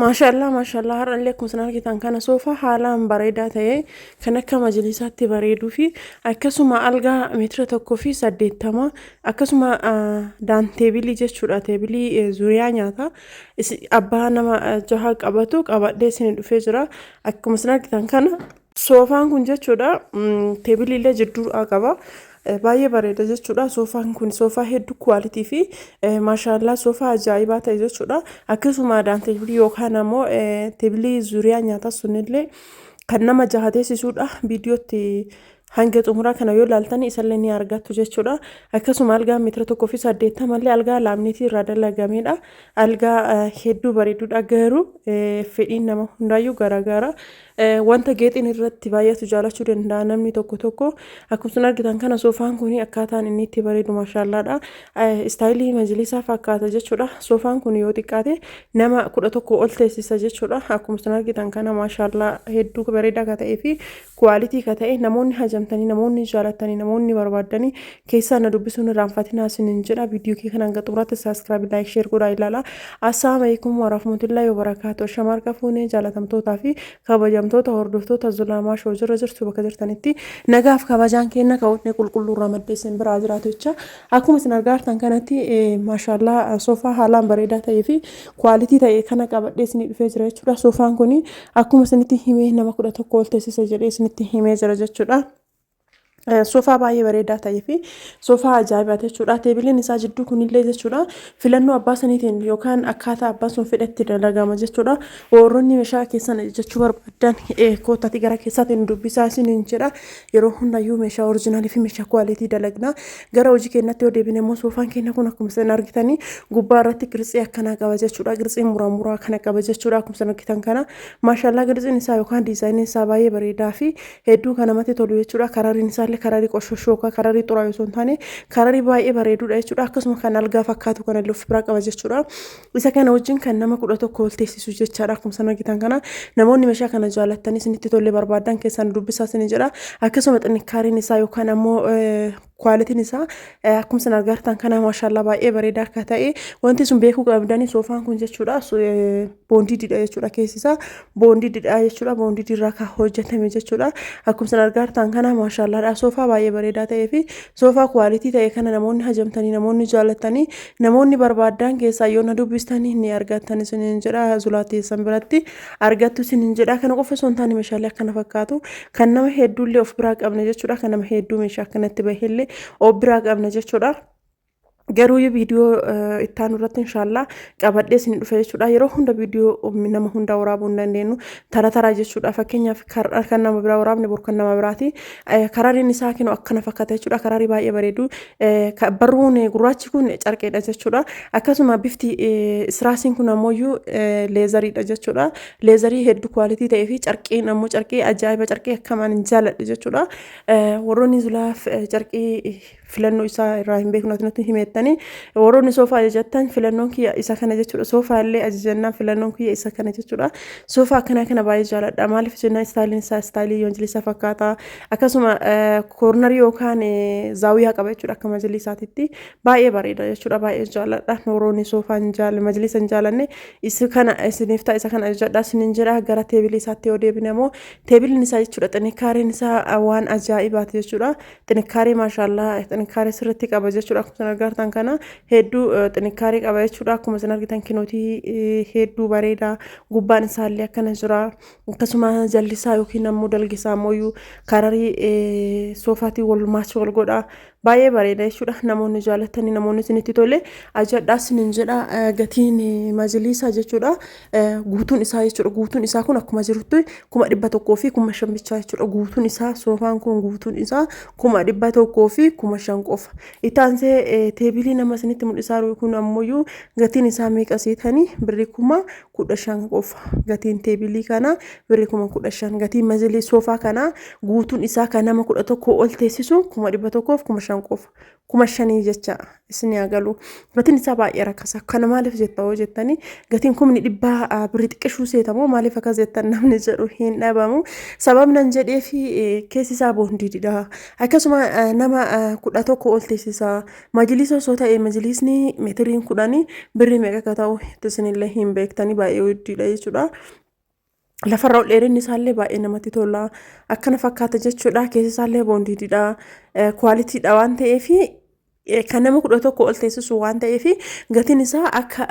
Maashaallah maashaallah, har'allee akkuma isin argitan kana soofaa haalaan bareedaa ta'e kan akka majlisaatti bareeduu fi akkasuma algaa meetira 1.80, akkasuma daanteebilii jechuudha, teebilii zuuriyaa nyaataa abbaa nama jaha qabatu qabadhee isin dhufee jira. Akkuma isin argitan kana soofaan kun jechuudha, teebilii illee jidduu qaba. Baay'ee bareeda jechuudha. Soofaan kun soofaa hedduu quality fi maashaallaa soofaa ajaa'ibaa ta'e jechuudha. Akkasuma daanteebilii yookaan ammoo teebilii zuuriyaa nyaataa sunillee kan nama jaha teessisuudha. Viidiyootti hanga xumuraa kana yoo ilaaltan isallee ni argattu jechuudha. Akkasuma algaa meetira 1.80 illee algaa laamneetii irraa dalagamedha. Algaa hedduu bareedudha, garuu fedhiin nama hundaayyuu garaagara. Wanta geexiin irratti baay'atu jaalachuu danda'a namni tokko tokko. Akkuma argitan kana soofaan kun akkaataan inni itti bareedu maashaallaadha. Style majlisaa fakkaata jechuudha. Soofaan kun yoo xiqqaate nama 11 ol teessisa jechuudha. Akkuma argitan kana maashaallaa hedduu bareedaa ka ta'ee fi quality ka ta'e, namoonni hajamtanii, namoonni jaalattanii, namoonni barbaaddanii keessaa na dubbisuun irraanfatinaa isiniin jedha. Viidiyoo kee kanaan xumuraatti subscribe, like, share godhaa ilaala. Assalaamu alaikum warahmatullahi wabarakaatu. Shamarra fuunee jaalatamtootaa fi kabajamtoota hordoftoota Zulaamaa Show, jira jirtu bakka jirtanitti nagaaf kabajaan kenna ka'uudhee qulqulluu irraa maddee isin biraa jiraatu jecha. Akkuma isin argaa jirtan kanatti maashaallaa soofaa haalaan bareedaa ta'ee fi quality ta'e kana qabadhee isinii dhufee jira jechuudha. Soofaan kun akkuma isinitti himee nama 11 ol teessisa jedhee isinitti himee jira jechuudha. Soofaa baay'ee bareedaa ta'ee fi soofaa ajaa'ibaati jechuudha. Teebiliin isaa jidduu kunillee jechuudha, filannoo abbaa saniitiin yookaan akkaataa abbaan sun fedhetti dalagama jechuudha. Warroonni meeshaa keessan jechuu barbaadan koottaatii gara keessaatiin dubbisaa isiniin jedha. Yeroo hundayyuu meeshaa original fi meeshaa quality dalagna. Gara hojii keenyatti yoo deebine immoo soofaan keenya kun akkuma isin argitanii gubbaa irratti qirtsii akkanaa qaba jechuudha. Qirtsii muraa muraa kana qaba jechuudha. Akkuma isin argitan kana maashallaa qirtsiin isaa yookaan designiin isaa baay'ee bareedaa fi hedduu kan namatti tolu jechuudha. Karariin isaallee kararii qoshooshoo yookaan kararii xuraa'e osoo hin taane kararii baay'ee bareedudha jechuudha. Akkasuma kan algaa fakkaatu kana illee of biraa qaba jechuudha. Isa kana wajjin kan nama 11 ol teessisu jechaadha. Akkuma isin argitan kana namoonni meeshaa kana jaalattanii isinitti tolee barbaadan keessaan dubbisaa isin jedha. Akkasuma xinnikkaariin isaa yookaan ammoo qualityn isaa akkuma isin argartan kana maashaallaa baay'ee bareedaa akka ta'e wanti sun beekuu qabdanii, soofaan kun jechuudha bondediidha jechuudha. Keessi isaa bondediidha jechuudha. Bonded irraa kan hojjetame jechuudha. Akkuma isin argartan kana maashaallaadha. Soofaa baay'ee bareedaa ta'ee fi soofaa quality ta'e kana namoonni hajamtanii, namoonni jaalatanii, namoonni barbaadan keessaa yoo na dubbistanii ni argattan isiniin jedha. Zulaateessan biratti argattu isiniin jedha. Kana qofa osoo hin taane meeshaalee akkana fakkaatu kan nama hedduullee of biraa qabna jechuudha. Kan nama hedduu meeshaa akkanatti bahellee of biraa qabna jechuudha. Garuu viidiyoo itti aanu irratti inshaallah qabadhee isin dhufe jechuudha. Yeroo hunda viidiyoo nama hunda waraabuu hin dandeenyu, tara taraa jechuudha. Fakkeenyaaf kan nama biraa waraabne bor kan nama biraati. Karariin isaa kinu akkana fakkaata jechuudha. Kararii baay'ee bareedu. Barruun gurraachi kun carqeedha jechuudha. Akkasuma bifti istiraasiin kun ammoo leatheriidha jechuudha. Leather hedduu quality ta'ee fi carqeen ammoo carqee ajaa'iba, carqee akkamaan hin jaaladhe jechuudha. Warroonni zulaaf carqii filannoo isaa irraa hin beeknu nutti himettanii, warroonni soofaa ajajattan filannoon kiyya isa kana jechuudha. Soofaa illee ajajannaan filannoon kiyya isa kana jechuudha. Soofaa akkanaa kana baay'ee jaaladha. Maaliif jennaan styleiin isaa style majlisaa fakkaata. Akkasuma corner yookaan zaawwiyaa qaba jechuudha, akka majlisaatitti baay'ee bareeda jechuudha. Baay'ee jaaladha. Warroonni soofaa hin jaalanne, majlisa hin jaalanne, isa kana isiniif ta'a, isa kana ajajadha isiniin jedha. Gara teebilii isaatti yoo deebine immoo teebiliin isaa jechuudha, xinnikkaareen isaa waan ajaa'ibaati jechuudha. Xinnikkaaree maashaallaa xinnikkaaree sirriitti qaba jechuudha. Akkuma isin argitan kana hedduu xinnikkaaree qaba jechuudha. Akkuma isin argitan kinootii hedduu bareeda. Gubbaan isaallee akkana jira. Akkasuma jalli isaa yookiin ammoo dalgi isaa ammoo kararii soofaatiin wal match wal godha. Baay'ee bareeda jechuudha. Namoonni jaalatanii, namoonni isinitti tole ajadhaa isiniin jedha. Gatiin majlisaa jechuudha, guutuun isaa jechuudha, guutuun isaa kun akkuma jirutti 105,000 bichaa jechuudha. Guutuun isaa, soofaan kun guutuun isaa 105,000 qofa. Itti aansee teebilii nama isinitti mul'isaa jiru kun ammoo gatiin isaa meeqa seetanii? Birrii 15,000 qofa. Gatiin teebilii kana birrii 15,000. Gatiin majlii soofaa kana guutuun isaa kan nama 11 ol teessisu 105,000. 5,000 qofa. 5,000 jecha isin haa galu. Gatiin isaa baay'ee rakkasa. Kana maaliif jetta hoo jettanii, gatiin 100,000 birrii xiqqishuu seetamoo, maaliif akkas jettan namni jedhu hin dhabamu. Sababni an jedhee fi keessi isaa boondiidha. Akkasuma nama 11 ol teessisa. Majlisa osoo ta'e, majlisni meetiriin 10 birrii meeqa akka ta'u isinillee hin beektanii, baay'ee guddiidha jechuudha. Lafarra ol dheerinni isaallee baay'ee namatti tola. Akkana fakkaata jechuudha. Keessi isaallee boondiidha. Quality dha waan ta'eef, kan nama 11 ol teessisu waan ta'eef, gatiin isaa akka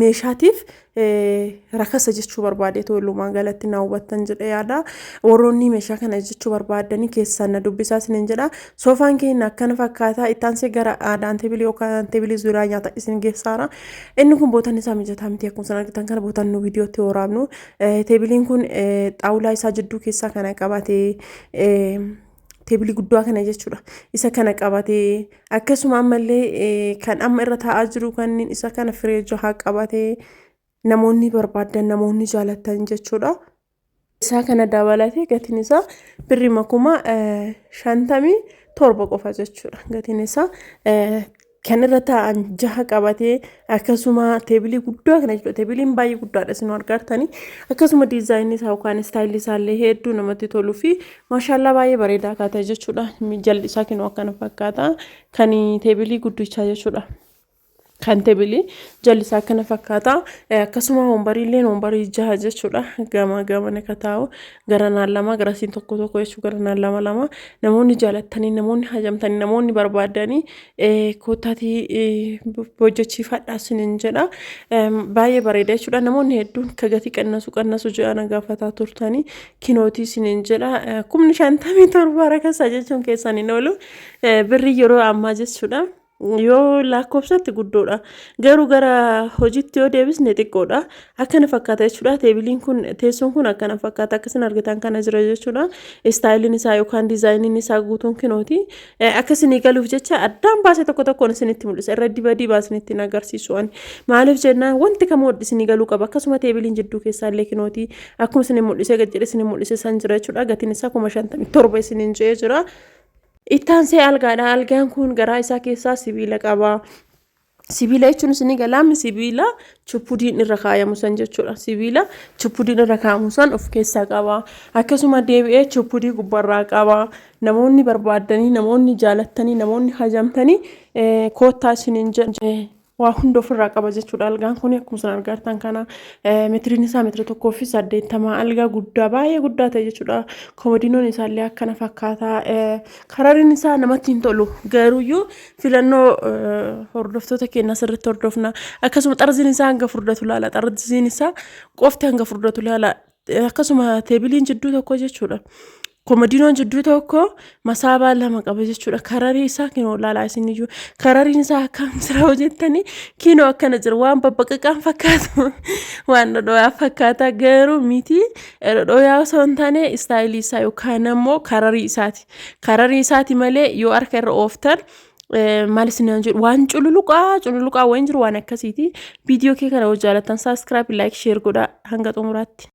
meeshaatiif rakasa jechuu barbaade. Walumaa galatti na hubattan jedhe yaada. Warroonni meeshaa kana jechuu barbaadanii keessaan na dubbisaa isiniin jedha. Soofaan keenya akkana fakkaata. Ittaansee gara daanteebilii yookaan teebilii zuuraa nyaata isin geessaara. Inni kun bootaan isaa mijataa miti. Akkuma isin argitan kana bootaan nu viidiyootti waraabnu. Teebiliin kun xaawulaa isaa jidduu keessaa kana qabatee, teebilii guddaa kana jechuudha. Isa kana qabatee, akkasuma ammallee kan amma irra taa'aa jiru kanneen isa kana firee jahaa qabatee, namoonni barbaadan, namoonni jaalatan jechuudha. Isaa kana dabalatee gatiin isaa birrii 57,000 qofa jechuudha. Gatiin isaa kan irra taa'an jaha qabatee, akkasuma teebilii guddaa kana jechuudha. Teebiliin baay'ee guddaadha isin argartanii. Akkasuma diizaayinii isaa yookaan istaayilii isaallee hedduu namatti toluu fi maashaallaa baay'ee bareedaa akka ta'e jechuudha. Jalli isaa kinoo akkana fakkaata. Kan teebilii guddichaa jechuudha. Kan teebilii jalli isaa akkana fakkaata. Akkasuma wombariilleen wombarii jaha jechuudha. Gama gamana ka taa'u gara naan lama, garasiin tokko tokko jechuudha, gara naan lama lama. Namoonni jaalattanii, namoonni hajamtanii, namoonni barbaadanii koottaatii hojjechiifadhaa isiniin jedha. Baay'ee bareeda jechuudha. Namoonni hedduun ka gatii qannasu qannasu jedhan gaafataa turtanii, kinootii isiniin jedha. 57,000 rakasa jechuun keessan hin oolu. Birrii yeroo ammaa jechuudha. Yoo lakkoofsatti guddoodha. Garuu gara hojiitti yoo deebisne xiqqoodha. Akkana fakkaata jechuudha. Teebiliin kun, teessoon kun akkana fakkaata. Akkasin argitan kana jira jechuudha. Istaayiliin isaa yookaan diizaayiniin isaa guutuun kinooti. Akka isinii galuuf jecha addaan baasee tokko tokkoon isinitti mul'isa. Irra diba dibaa isinitti hin agarsiisu ani. Maaliif jennaan wanti kamuu isinii galuu qaba. Akkasuma teebiliin jidduu keessaa illee kinooti. Akkuma isin mul'isee gad jedhe isin mul'ise san jira jechuudha. Gatiin isaa 57,000 isiniin jedhee jira. Ittaansee algaadha. Algaan kun garaa isaa keessaa sibiila qaba. Sibiila jechuun isinii galaamni sibiila chuppudiin irra kaayamu san jechuudha. Sibiila chuppudiin irra kaayamu san of keessaa qaba. Akkasuma deebi'ee chuppudii gubbarraa qaba. Namoonni barbaaddanii, namoonni jaalattanii, namoonni hajamtanii koottaa isiniin jedha. Waa hunda ofirraa qaba jechuudha. Algaan kun akkuma isin argartan kana meetiriin isaa meetira 1.80, algaa guddaa, baay'ee guddaa ta'e jechuudha. Komodiinoon isaallee akkana fakkaata. Karariin isaa namatti hin tolu, garuuyyuu filannoo hordoftoota keenya sirriitti hordofna. Akkasuma xarziin isaa hanga furdatu laala. Xarziin isaa qofti hanga furdatu laala. Akkasuma teebiliin jidduu tokko jechuudha. Komodiinoon jidduu tokko masaabaa lama qaba jechuudha. Kararii isaa kinoo ilaalaa isiniyyuu. Karariin isaa akkam jira hojjettanii, kinoo akkana jira. Waan babbaqaqaan fakkaatu, waan dhodhoyaa fakkaata, garuu miti. Dhodhoyaa osoo hin taane istaayilii isaa yookaan ammoo kararii isaati. Kararii isaati malee yoo harka irra ooftan, maal isin jedhu, waan cululuqaa cululuqaa wayin jiru, waan akkasiiti. Viidiyoo kee kana yoo jaalattan subscribe, like, share godhaa hanga xumuraatti.